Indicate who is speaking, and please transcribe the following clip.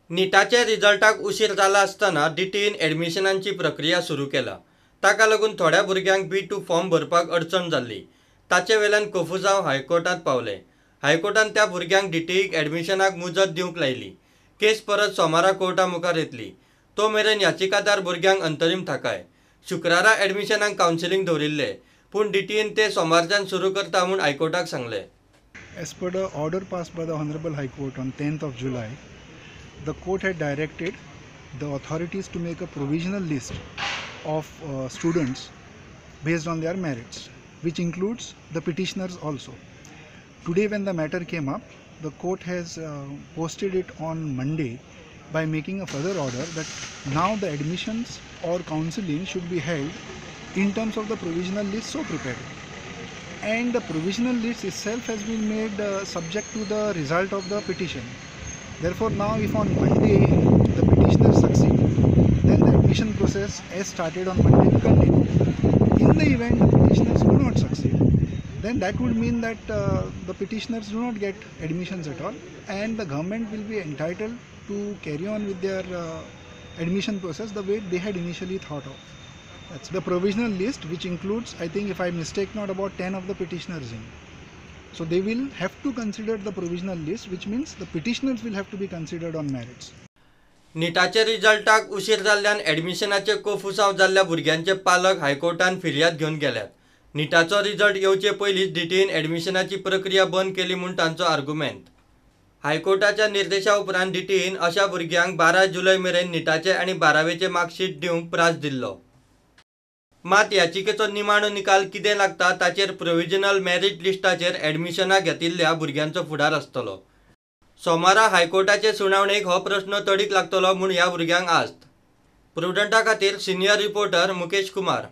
Speaker 1: निटाचे रिजल्टाक उशीर जाला आसतना डीटीईन एडमिशनांची प्रक्रिया सुरू केला. ताका लागून थोड्या भुरग्यांक B2 form भरपाक अडचण जाल्ली. ताचे वेल्यान कोफुसांव हायकोर्टांत पावले. हायकोर्टान त्या भुरग्यांक डीटीईक एडमिशनाक मुजत दिवंक लायली. केस परत सोमारा कोर्टा मुखार येतली. तो मेरेन याचिकादार भुरग्यांक अंतरीम थाकाय. शुक्रारा एडमिशनाक कावन्सिलींग दवरिल्ले, पूण डीटीईन ते सोमारच्यान सुरू करता म्हूण हायकोर्टाक सांगले.
Speaker 2: As per the order passed by the Honorable High Court on 10th of July, the court had directed the authorities to make a provisional list of students based on their merits, which includes the petitioners also. Today when the matter came up, the court has posted it on Monday by making a further order that now the admissions or counseling should be held in terms of the provisional list so prepared. And the provisional list itself has been made subject to the result of the petition. Therefore, now if on Monday the petitioners succeed, then the admission process as started on Monday will continue. In the event the petitioners do not succeed, then that would mean that the petitioners do not get admissions at all, and the government will be entitled to carry on with their admission process the way they had initially thought of. That's the provisional list, which includes, I think if I mistake not, about 10 of the petitioners in. So they will have to consider the provisional list, which means the petitioners will have to be considered on merits.
Speaker 1: निटाचे रिजल्टाक उशीर जाल्ल्यान एडमिशनाचे कोफुसांव जाल्ल्या भुरग्यांचे पालक हायकोर्टान फिर्याद घेवन गेल्यात. निटाचो result येवचे पयलींच डीटीईन एडमिशनाची प्रक्रिया बंद केली म्हूण तांचो आर्गुमेंत. हायकोर्टाच्या निर्देशा उपरांत डीटीईन अशा भुरग्यांक 12 जुलय मेरेन निटाचे आनी 12वेचे मार्कशीट दिवंक प्रास दिल्लो. मात याचिकेचो निमाणो निकाल कितें लागता ताचेर प्रोविजनल मेरीट लिस्टाचेर एडमिशनाक घेतिल्ल्या भुरग्यांचो फुडार आसतलो. सोमारा हायकोर्टाचे सुनावणेक हो प्रश्न तडीक लागतलो म्हूण ह्या भुरग्यांक आस्त. प्रुडंटा खातीर सिनियर रिपोर्टर मुकेश कुमार.